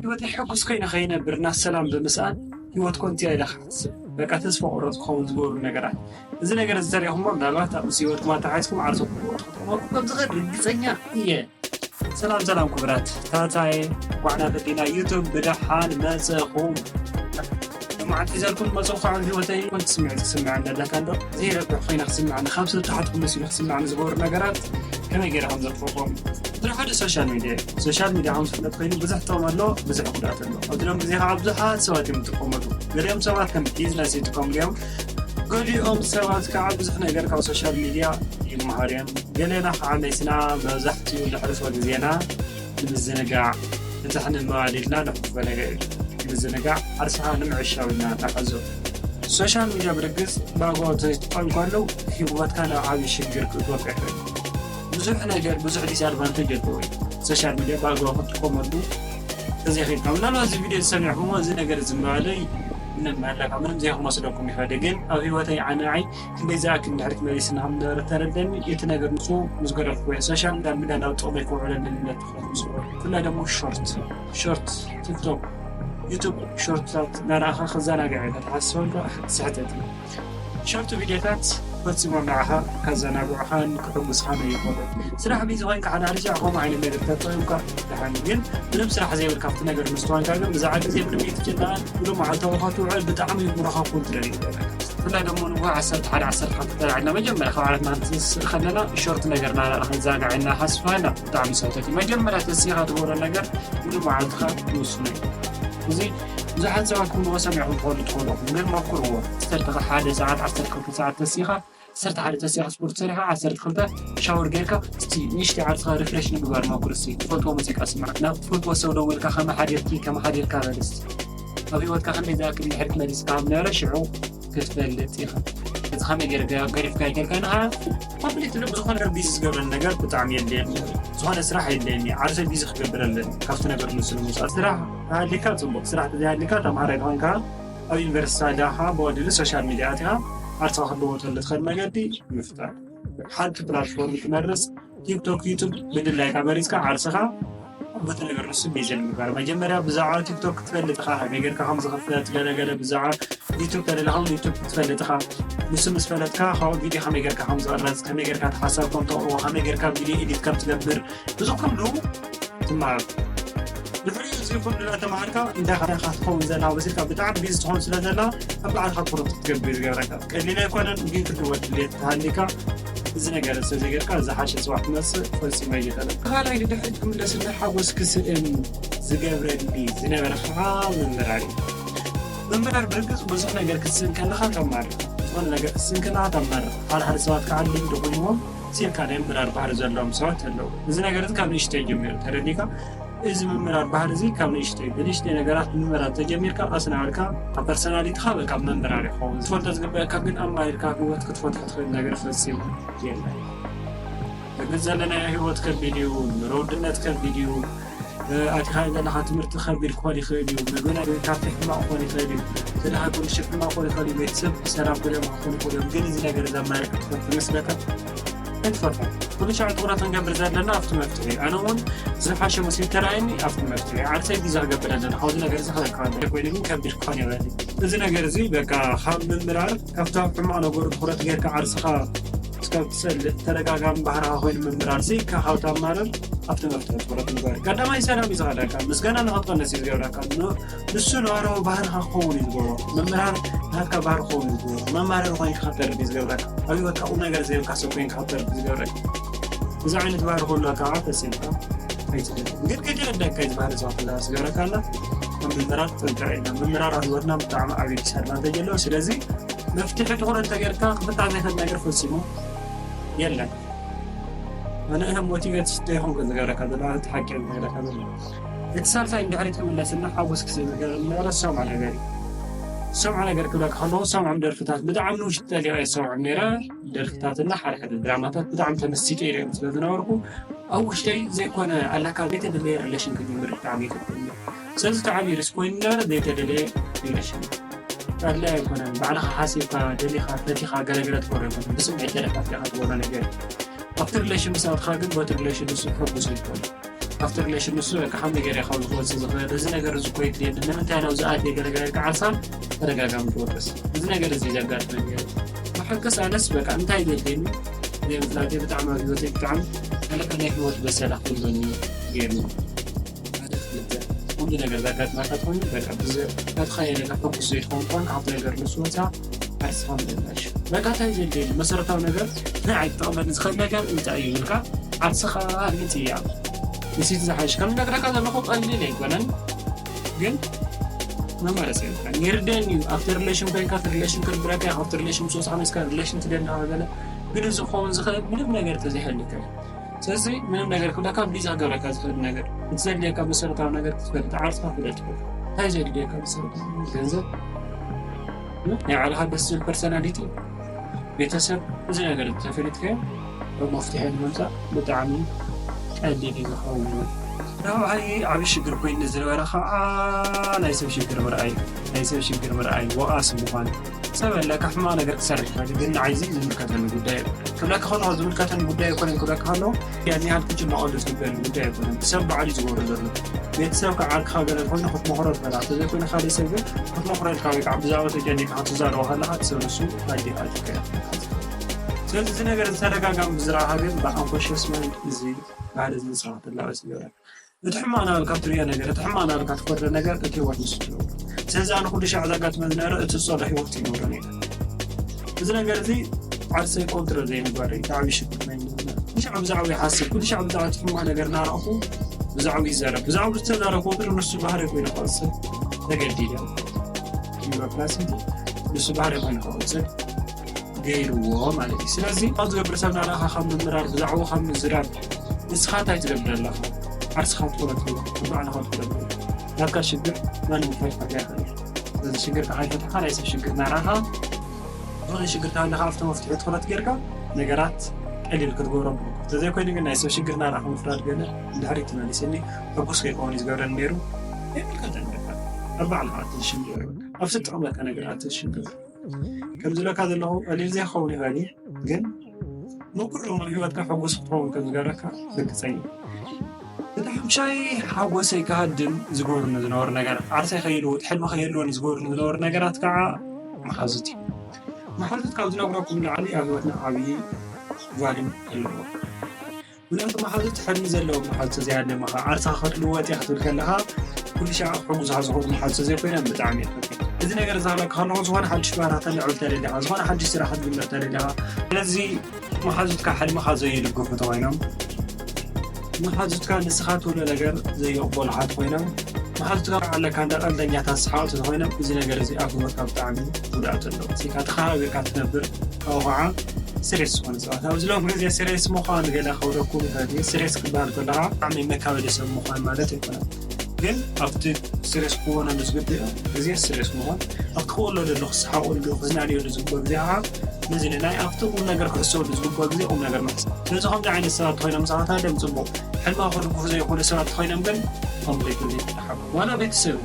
ህይወተይ ሕጉስ ኮይነ ከይነብር እና ሰላም ብምስኣን ህይወት ኮንቲያ ኢለ ክሓስብ በቃ ተስፋ ቆረጽ ክኸውን ዝገብሩ ነገራት። እዚ ነገር እዚ ተሪኹሞ ምናልባት ኣብ ምስ ህይወትኩም ኣተሓሒዝኩም ዓርሰኩም ክትቆጥሩ ከም ዝኽእል ርግጸኛ እየ። ሰላም ሰላም ክቡራት ታታየ፣ እንኳዕ ናብ ህሊና ዩቱብ ብደሓን መጸኹም። መዓልቲ ዘልኩም መጽኹ ካብ ህይወተይ ኮንቲ ስምዒት ክስምዐኒ ኣለካ እንዶ ዘይረብሕ ኮይነ ክስምዐኒ ካብ ሰብ ተሓትኩም መሲሉ ክስምዐኒ ዝገብሩ ነገራት ከመይ ገይረ ከም ዘጥፍኦም። ድሮ ሓደ ሶሻል ሚድያ እዩ። ሶሻል ሚድያ ከም ዝፍለጥ ኮይኑ ብዙሕ ጥቕሚ ኣሎ፣ ብዙሕ ጉድኣት ኣሎ። ኣብዚ ሎም ግዜ ከዓ ብዙሓት ሰባት እዮም ዝጥቀመሉ። ገሊኦም ሰባት ከም ቢዝነስ ይጥቀምሉ እዮም። ገሊኦም ሰባት ከዓ ብዙሕ ነገር ካብ ሶሻል ሚድያ ይመሃሩ እዮም። ገሌና ከዓ መሲና መብዛሕትኡ ነሕልፎ ግዜና ንምዝንጋዕ፣ ፍትሕ ንምባል ኢልና ነሕልፎ ነገር እዩ። ንምዝንጋዕ ዓርስኻ ንምዕሻው ኢልና ንሕዞ። ሶሻል ሚድያ ብርግጽ ብኣግባቡ ተዝጥቀም ከሎ ህይወትካ ናብ ዓብዪ ሽግር ክእትወካ ይኽእል። ብዙሕ ነገር ብዙሕ ዲስኣድቫንቴጅ ኣለዎ። ሶሻል ሚድያ ብኣግባቡ ክትጥቀመሉ ተዘይኽኢልካ፣ ምናልባት እዚ ቪድዮ ዝሰሚዕኩሞ እዚ ነገር እዚ ምባለይ ምንም ኣለካ ምንም ዘይክመስለኩም ይኽእል፣ ግን ኣብ ህይወተይ ኣነ ንዓይ ክንደይ ዝኣክል ድሕሪት መሊስና ከም ነበረ ተረደኒ። እቲ ነገር ንሱ ምስ ገደፍኩ እየ ሶሻል ሚድያ ሚድያ ናብ ጥቕመይ ክውዕለኒ ኢለ ተኸፊቱ። ብፍላይ ደግሞ ሾርት ሾርት ቲክቶክ ዩቱብ ሾርትታት እናረኣኻ ክዘናግዕ ኢልካ ትሓስብ እንዶ ስሕተት እዩ። ሾርት ቪድዮታት ፈጺሞም ንዓኻ ከዘናግዑኻን ክሕጉስኻን ኣይኽእሉን። ስራሕ ቢዚ ኮይንካ ሓደ ሓደ ሻዕ ከምኡ ዓይነት ነገር ተጠቒምካ ደሓን፣ ግን ምንም ስራሕ ዘይብልካ ኣብቲ ነገር ምስትዋንካ ግን ብዛዕባ ግዜ ምንም ኣይትጭነቕን። ሙሉእ መዓልታዊ ኢኻ ትውዕል፣ ብጣዕሚ ኣእምሮኻ ኮንትሮል ይግበረካ። ብፍላይ ደሞ ንግሆ ዓሰርተ ሓደ ዓሰርተ ክልተ ተላዒልና መጀመርያ ካብ ዓራት ናንትስእ ከለና ሾርት ነገር እናረኣና ክንዘናጋዕ ኢና ሓስብና ብጣዕሚ ስሕተት እዩ። መጀመርያ ተሲኻ ትገብሮ ነገር ሙሉእ መዓልትኻ ይውስኖ እዩ። እዚ ብዙሓት ሰባት ክብልዎ ሰሚዕኩም ትኾኑ ትኾኑ ኢኹም፣ ግን ሞክርዎ። ዓሰርተ ሓደ ሰዓት፣ ዓሰርተ ክልተ ሰዓት ተሲኻ፣ ዓሰርተ ሓደ ተሲኻ ስፖርት ሰሪኻ፣ ዓሰርተ ክልተ ሻወር ጌርካ፣ እስቲ ንእሽተይ ዓርስኻ ሪፍሬሽ ንምግባር ሞክር። እስቲ ትፈልጥዎ ሙዚቃ ስማዕ፣ ናብ ትፈልጥዎ ሰብ ደዊልካ ከመይ ሓዲርኪ፣ ከመይ ሓዲርካ በል እስቲ። ኣብ ህይወትካ ከመይ ዝኣክል ድሕሪት መሊስካ ከም ነበረ ሽዑ ክትፈልጥ ኢኻ። እዚ ከመይ ጌርካ ገሪፍካ ይገልካ ንኻ ኮምፕሊት ዝኾነ ነገር ቢዚ ዝገብረኒ ነገር ብጣዕሚ የድልየኒ። ዝኾነ ስራሕ የድልየኒ፣ ዓርሰ ቢዚ ክገብር ኣለኒ ካብቲ ነገር ንሱ ንምውፃእ። ስራሕ ሃሊካ ፅቡቕ፣ ስራሕ ተዘይሃሊካ ተምሃራይ ዝኾንካ ኣብ ዩኒቨርሲቲ ኣለኻ ብቐሊሉ ሶሻል ሚድያ ኣቲኻ ዓርስኻ ክትልወጠሉ ትኽእል መገዲ ምፍጣር። ሓንቲ ፕላትፎርም ትመርጽ፣ ቲክቶክ፣ ዩቱብ ብድላይካ መሪጽካ ዓርስኻ በቲ ነገር ንሱ ቢዚ ንምግባር። መጀመርያ ብዛዕባ ቲክቶክ ክትፈልጥ ኢኻ፣ ከመይ ጌርካ ከም ዝኽፈት ገለ ገለ፣ ብዛዕባ ዩቱብ ተደሊኻ እውን ዩቱብ ክትፈልጥ ኢኻ። ንሱ ምስ ፈለጥካ ካብኡ ቪድዮ ከመይ ጌርካ ከም ዝቕረጽ፣ ከመይ ጌርካ እቲ ሓሳብ ከም ተቕርቦ፣ ከመይ ጌርካ ቪድዮ ኤዲት ከም ትገብር፣ እዚ ኩሉ ትመሃር። ድሕሪኡ እዚ ኩሉ እናተምሃርካ እንታይ ኢኻ ትኸውን ዘላ ወሲድካ ብጣዕሚ ቢዚ ትኸውን ስለ ዘላ ኣብ ባዕልኻ ትኹረት ክትገብር እዩ ዝገብረካ። ቀሊል ኣይኮነን፣ ግን ክትልወጥ ድሌት እንተሃልዩካ እዚ ነገር እንተዘይጌርካ ዝሓሸ ጽባሕ ክመጽእ ፈጺሙ ኣይክእልን። ካልኣይ ንድሕሪት ክምለስ እንዳ ሓጎስ ክስእን ዝገብረኒ ዝነበረ ከዓ ምምራር እዩ። ምምራር ብርግጽ ብዙሕ ነገር ክትስእን ከለኻ ተማርር። ዝኾነ ነገር ክትስእን ከለኻ ተማርር። ሓደ ሓደ ሰባት ከዓ ልምዲ ኮይንዎም ሲልካ ናይ ምምራር ባህሪ ዘለዎም ሰባት ኣለዉ። እዚ ነገር እዚ ካብ ንእሽተይ ጀሚሩ ተረዲእካ፣ እዚ ምምራር ባህሪ እዚ ካብ ንእሽተይ፣ ብንእሽተይ ነገራት ምምራር ተጀሚርካ፣ ቀስ እናበልካ ኣብ ፐርሰናሊቲኻ በቃ ምምራር ይኸውን። ክትፈልጦ ዝግበአካ ግን ኣማሪርካ ህይወት ክትፈትሖ ትኽእል ነገር ፈጺሙ የለን። ብርግጽ ዘለናዮ ህይወት ከቢድ እዩ፣ ኑሮ ውድነት ከቢድ እዩ፣ ኣቲኻዮ ዘለኻ ትምህርቲ ከቢድ ክኾን ይኽእል እዩ፣ ምግቢ ናይ ካፌ ሕማቕ ክኾን ይኽእል እዩ፣ ዘለኻ ኮንዲሽን ሕማቕ ክኾን ይኽእል እዩ፣ ቤተሰብ ሰላም ጎዲሎም ክኾኑ ይኽእሉ እዮም። ግን እዚ ነገር እዚ ኣማሪርካ ክትፈትሖ ይመስለካ? ኣይትፈርሑ። ኩሉ ሻዕ ትኹረት ክንገብር ዘለና ኣብቲ መፍትሒ እዩ። ኣነ እውን ዝሓሸ መሲሉ ተራእየኒ ኣብቲ መፍትሒ እዩ። ዓርሰይ ቢዚ ክገብር ኣለና። ካብዚ ነገር እዚ ክለካ ኣሎ። ኮይኑ ግን ከቢድ ክኾን ይኽእል እዩ። እዚ ነገር እዚ በቃ ካብ ምምራር፣ ካብቲ ኣብ ሕማቕ ነገሩ ትኹረት ጌርካ ዓርስኻ እስካብ ትጸልእ ተደጋጋሚ ባህርኻ ኮይኑ ምምራር እዚ ካብ ተማርር ኣብቲ መፍትሒ ትኹረት ምግባር እዩ። ቀዳማይ ሰላም እዩ ዝኸደካ። ምስጋና ንኽትቐንስ እዩ ዝገብረካ። ን-፣ ንሱ ነባራዊ ባህርኻ ክኸውን እዩ ዝገብሮ። ምምራር ናትካ ባህሪ ክኸውን እዩ ዝገብሮ። መማረሪ ኮይንካ ከተርፍ እዩ ዝገብረካ። ኣብ ህይወትካ ቁም ነገር ዘይብልካ ሰብ ኮይንካ ከተርፍ እዩ ዝገብረካ። እዚ ዓይነት ባህሪ ከሎ ከዓ ፈጺምካ ኣይትደልን። ግን ከይተረዳእካ እዩ እዚ ባህሪ እዚ ክህልወካ ዝገብረካ ኣሎ። ኣብ ምምራር ጥንቃ የለን። ምምራር ኣብ ህይወትና ብጣዕሚ ዓብዪ ዲስኣድቫንቴጅ ኣለዎ። ስለዚ መፍትሒ ትኹረት ተገይርካ ክፍታሕ ዘይኽእል ነገር ፈጺሙ የለን። ኣነ እህ ሞቲቬት ደይኮንኩ ዝገብረካ ዘሎ፣ እቲ ሓቂ ዝገብረካ ዘሎ። እቲ ሳልሳይ ንድሕሪት ክምለስና ሓጎስ ክስብ ዝገብር ዝነበረ ዝሰምዖ ነገር እዩ። ዝሰምዖ ነገር ክብለካ ከለኹ ዝሰምዖም ደርፍታት ብጣዕሚ ንውሽጢ ጠሊቐ ዝሰምዖም ነይረ። ደርፍታትና ሓደ ሓደ ድራማታት ብጣዕሚ ተመሲጠ ይሪኦም ስለ ዝነበርኩ ኣብ ውሽጠይ ዘይኮነ ኣላካ ዘይተደለየ ሪሌሽን ክጅምር ብጣዕሚ ይፈትን። ስለዚ ብጣዕሚ ሪስክ ኮይኑ ነበረ ዘይተደለየ ሪሌሽን። ኣድላይ ኣይኮነን። ባዕልኻ ሓሲብካ፣ ደሊኻ፣ ፈቲኻ፣ ገለገለ ትገብሮ ኣይኮነን። ብስምዒት ደረኻ ኢኻ ትገብሮ ነገር። ኣብቲ ሪሌሽን ምስ ኣትኻ ግን በቲ ሪሌሽን ንሱ ሕጉስ ኣይኮነን። ኣብቲ relation ንሱ በቃ ከመይ ገይረ ካብ ዝወፅእ ዝኽእል እዚ ነገር እዚ እኮ የድልየኒ ንምንታይ ናብዚ ኣትየ ገለገለ ኢልካ ዓርሳ ተደጋጋሚ ትወቅስ እዚ ነገር እዚ ዘጋጥመኒ እዩ። ብሓቅስ ኣነስ በቃ እንታይ ዘድልየኒ ዘይምፍላጠይ ብጣዕሚ ኣብ ህይወተይ ብጣዕሚ ኣለካ ናይ ህይወት በሰላ ክህልወኒ ገይርኒ ሓደ ክልተ ኩሉ ነገር ዘጋጥመካ ትኾይኑ በቃ ብዘካየ ነገር ሕጉስ ዘይትኾን ከሆን ካብቲ ነገር ንሱ ወፃ ዓርስኻ ምልላሽ በቃ እንታይ ዘድልየኒ መሰረታዊ ነገር ንዓይ ክጠቕመኒ ዝኽእል ነገር እንታይ እዩ ኢልካ ዓርስኻ ምፅያቕ ንሲቲ ዝሓይሽ ከም ነግረካ ዘለኹ ቀሊል ኣይኮነን ግን መማረፂ የብልካን ይርደን እዩ ኣብቲ relation ኮይንካ relation ክርብረካ ኣብቲ relation ምስ ወፃ መፅካ relation ትደሊ ገለ ግን እዚ ክኸውን ዝኽእል ምንም ነገር ተዘይሃልካ እዩ ስለዚ ምንም ነገር ክብለካ ብሊዛ ክገብረካ ዝኽእል ነገር እቲ ዘድልየካ መሰረታዊ ነገር ክትፈልጥ ዓርስካ ፍለጥ እንታይ ዘድልየካ መሰረታዊ ነገር ገንዘብ ናይ ባዕልኻ ደስ ዝብል personality ቤተሰብ እዚ ነገር ተፈሊጥካዮ መፍትሒ ንምምፃእ ብጣዕሚ ቀሊል እዩ ዝኸውን ራብዓይ ዓብዪ ሽግር ኮይኑ ዝነበረ ከዓ ናይ ሰብ ሽግር ምርኣይ ናይ ሰብ ሽግር ምርኣይ ወቓሲ ምዃን ሰብ ኣለካ ሕማቕ ነገር ክሰርሕ ይኽእል ግን ንዓይዚ ዝምልከተኒ ጉዳይ እዩ ክብለካ ከለኹ ዝምልከተኒ ጉዳይ ኣይኮነን ክብለካ ከለኹ ያን ያህል ክጭነቐሉ ዝግበኒ ጉዳይ ኣይኮነን ሰብ ባዕሉ እዩ ዝገብሮ ዘሎ ቤተሰብካ ዓርክኻ ገለ ኮይኑ ክትመኽሮ ትኽእል ተዘይኮይኑ ካልእ ሰብ ግን ክትመኽረልካ ወይ ከዓ ብዛዕባ ተጨኒቕካ ክትዛረቦ ከለኻ እቲ ሰብ ንሱ ኣዲኻ ትከ ስለዚ እዚ ነገር ዝተደጋጋሚ ብዝረኣኻ ግን ብኣንኮንሽስ ማይንድ እዚ ባህሪ እዚ ንስኻ ክትላበስ ይገብረካ እቲ ሕማቕ ናበልካ ትሪኦ ነገር እቲ ሕማቕ ናበልካ ትፈርዶ ነገር እቲ ህይወት ንሱ ትነብሮ ስለዚ ኣነ ኩሉ ሻዕ ዘጋጥመ ዝነበረ እቲ ዝፀሎ ህይወት ይነብሮ ነይረ እዚ ነገር እዚ ዓርሰይ ኮንትሮል ዘይምግባር እዩ ዓብዪ ሽግር ናይ ንዝና ኩሉ ሻዕ ብዛዕባ ይሓስብ ኩሉ ሻዕ ብዛዕባ እቲ ሕማቕ ነገር እናረእኹ ብዛዕባ ይዛረብ ብዛዕባ ዝተዛረብ ቁፅሪ ንሱ ባህሪ ኮይኑ ክቐፅል ተገዲደ ዲሞክራሲ ንሱ ባህሪ ኮይኑ ክቐፅል ገይርዎ ማለት እዩ ስለዚ ኣብ ዝገብር ሰብ ናራኻ ካብ ምምራር ብዛዕባ ካብ ምዝራብ ንስኻ እንታይ ትገብር ኣለኻ ዓርስኻ ትኾነ ትኽእል ባዕልኻ ትኾነ ትኽእል ናትካ ሽግር ማንም ፈትሓ ይኽእል ስለዚ ሽግር ከዓይፈትሓ ናይ ሰብ ሽግር ናራኻ ዝኾነ ሽግር ተሃለኻ ኣብቲ መፍትሒ ትኹረት ጌርካ ነገራት ቀሊል ክትገብሮም ተዘይኮይኑ ግን ናይ ሰብ ሽግር ናራኻ ምፍራድ ገለ እንድሕሪ ትመሊስኒ ሕጉስ ከይከውን እዩ ዝገብረኒ ነይሩ የምልከተን በቃ ኣብ ባዕልኻ ትሽግር ኣብ ዝጠቕመካ ነገር ኣትሽግር ከም ዝብለካ ዘለኹ ቀሊል ዘይኸውን ይኽእል እዩ ግን ንኩሎም ኣብ ህይወትካ ሕጉስ ክትኸውን ከም ዝገብረካ ርግፀኛ እቲ ሓምሻይ ሓጎሰይ ክሃድም ዝገብሩኒ ዝነበሩ ነገራት ዓርሰይ ከይልውጥ ሕልሚ ከይህልወኒ ዝገብሩኒ ዝነበሩ ነገራት ከዓ መሓዙት እዩ መሓዙት ካብ ዝነግረኩም ንላዕሊ ኣብ ህይወትና ዓብዪ ቫልዩ ኣለዎ ምክንያቱ መሓዙት ሕልሚ ዘለዎም መሓዙት ተዘይሃደመኻ ዓርሳ ክትልወጥ እያ ክትብል ከለኻ ኩሉ ሻዕ ሕጉስ ዝሓዝኹ መሓዙት ተዘይኮይኖም ብጣዕሚ እየ እዚ ነገር ዝሃለካ ከለኹ ዝኾነ ሓድሽ ባህርያት ተልዕል ተደሊኻ ዝኾነ ሓድሽ ስራሕ ክትጅምር ተደሊኻ ስለዚ መሓዙትካ ሕልምኻ ዘይልግፉ ተኾይኖም መሓዙትካ ንስኻ ትብሎ ነገር ዘይቕበሉ ሓት ኮይኖም መሓዙትካ ኣለካ እንዳ ቀልደኛታት ሰሓቕቲ ተኾይኖም እዚ ነገር እዚ ኣብ ህይወትካ ብጣዕሚ ጉድኣት ኣለዎ ሲካ ተኸባቢርካ ትነብር ካብኡ ከዓ ስሬስ ዝኾነ ሰባት ኣብዚ ሎም ግዜ ስሬስ ምዃን ገለ ከብደኩም ይኽእል እዩ ስሬስ ክበሃል ከለካ ብጣዕሚ መካበዲ ሰብ ምዃን ማለት ኣይኮነን ግን ኣብቲ ስሬስ ክኾነ ዝግብኦ ግዜ ስሬስ ምዃን ኣብቲ ክወሎ ዘሎ ክሰሓቀሉ ክዝናንየሉ ዝግብኦ ግዜ ከዓ ምዝንናይ ኣብቲ ቁም ነገር ክሕሰበሉ ዝግብኦ ግዜ ቁም ነገር ምሕሳብ ስለዚ ከምዚ ዓይነት ሰባት ኮይኖም ምሳኻት ሃደም ፅቡቅ ሕልማ ክርግፉ ዘይኮነ ሰባት ኮይኖም ግን ኮምፕሊትሊ ተሓቡ ዋላ ቤተሰብ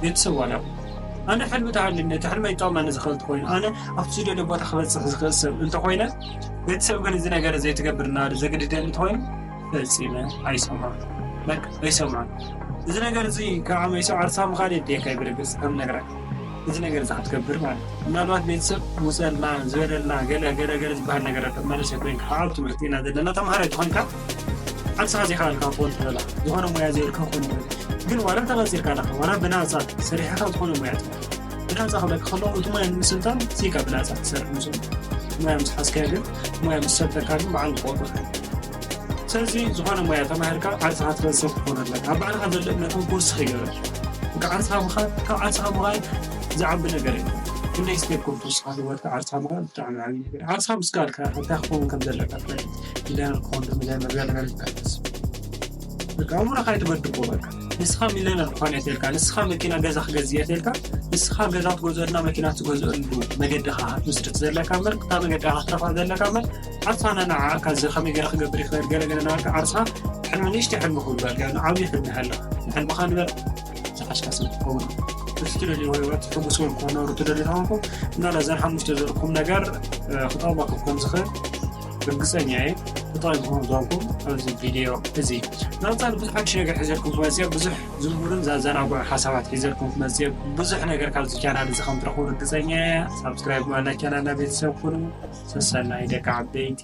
ቤተሰብ ዋላ ኣነ ሕልሚ ተሃልኒ እቲ ሕልመይ ይጠቕመኒ ዝኽእል እንተኾይኑ ኣነ ኣብቲ ዝደልዮ ቦታ ክበፅሕ ዝኽእል ሰብ እንተኾይነ ቤተሰብ ግን እዚ ነገር ዘይትገብር እናበለ ዘግድደኒ እንተኾይኑ ፈፂመ ኣይሰምዖን በቃ ኣይሰምዖን እዚ ነገር እዚ ከዓ መይሶ ዓርሳ ምኻድ የድልየካ እዩ ብርግፅ ከም ነግረካ እዚ ነገር እዚ ክትገብር ማለት እዩ ምናልባት ቤተሰብ ውፀልና ዝበለልና ገለ ገለ ገለ ዝበሃል ነገር ኣሎ ማለት ኣይኮይንካ ኣብ ትምህርቲ ኢና ዘለና ተምሃራይ ተኾይንካ ዓርሳ ዘይከኣልካ ክኾን ትኽእላ ዝኾነ ሞያ ዘይብልካ ክኾን ይኽእል ግን ዋላ ተቐፂርካ ኣለኻ ዋላ ብናፃ ሰሪሕኻ ዝኾነ ሞያ ትኾን ብናፃ ክብለካ ከለኹ እቲ ሞያ ንምስልጣን ስኢካ ብናፃ ትሰርሕ ምስ ሞያ ምስ ሓዝካዮ ግን ሞያ ምስ ሰልጠካ ግን በዓል ክቆርበካ ስለዚ ዝኾነ ሞያ ተማሂርካ ዓርስኻ ትፈልጥ ሰብ ክትኾን ኣለካ ኣብ ባዕልኻ ዘሎ እምነት እውን ክውስኽ ይገብረካ በቃ ዓርስኻ ምኻድ ካብ ዓርስኻ ምኻድ ዝዓቢ ነገር እዩ ክንደይ ስቴፕ ከም ትውስኻ ህይወትካ ዓርስኻ ምኻድ ብጣዕሚ ዓብዪ ነገር ዓርስኻ ምስ ካልካ እንታይ ክኸውን ከም ዘለካ ትፈልጥ ሚልዮነር ክኾን ዶ ሚልዮነር ገለ ገለ ትፈልጥ በቃ ኣእምሮኻ ኣይትገድቦ በቃ ንስኻ ሚልዮነር ክኾን እየ ተልካ ንስኻ መኪና ገዛ ክገዝእ እየ ተልካ ንስኻ ገዛ ትገዝኦልና መኪና ትገዝኦሉ መገዲ ኸዓ ትምስርት ዘለካ እምበር እታ መገዲ ኸዓ ክትረኽባ ዘለካ እምበር ዓርሳና ንዓካ እዚ ከመይ ገይረ ክገብር ይኽእል ገለ ገለ ናበልካ ዓርሳ ሕልሚ ንእሽተይ ሕልሚ ክብልካ ንዓብዪ ሕልሚ ሃለካ ንሕልምኻ ንበር ዝሓሽካ ሰብ ትኸውን እቲ ትደልዮ ህይወት ሕጉስ ወይ ክነብሩ ትደልዩ ተኾንኩም ምናልባት ዘን ሓሙሽተ ዘርኩም ነገር ክጠቕመኩም ከም ዝኽእል ርግፀኛ እየ ብጣዕሚ ክኾኑ ዛንኩም ኣብዚ ቪድዮ እዚ ናብፃል ብዙሕ ሓድሽ ነገር ሒዘልኩም ክመፅእ ብዙሕ ዝምህሩን ዘዘናግዑ ሓሳባት ሒዘልኩም ክመፅእ ብዙሕ ነገር ካብዚ ቻናል እዚ ከም ትረኽቡ ርግፀኛ ሳብስክራይብ ማና ቻናልና ቤተሰብ ኩኑ ሰሰናይ ደቂ ዓበይቲ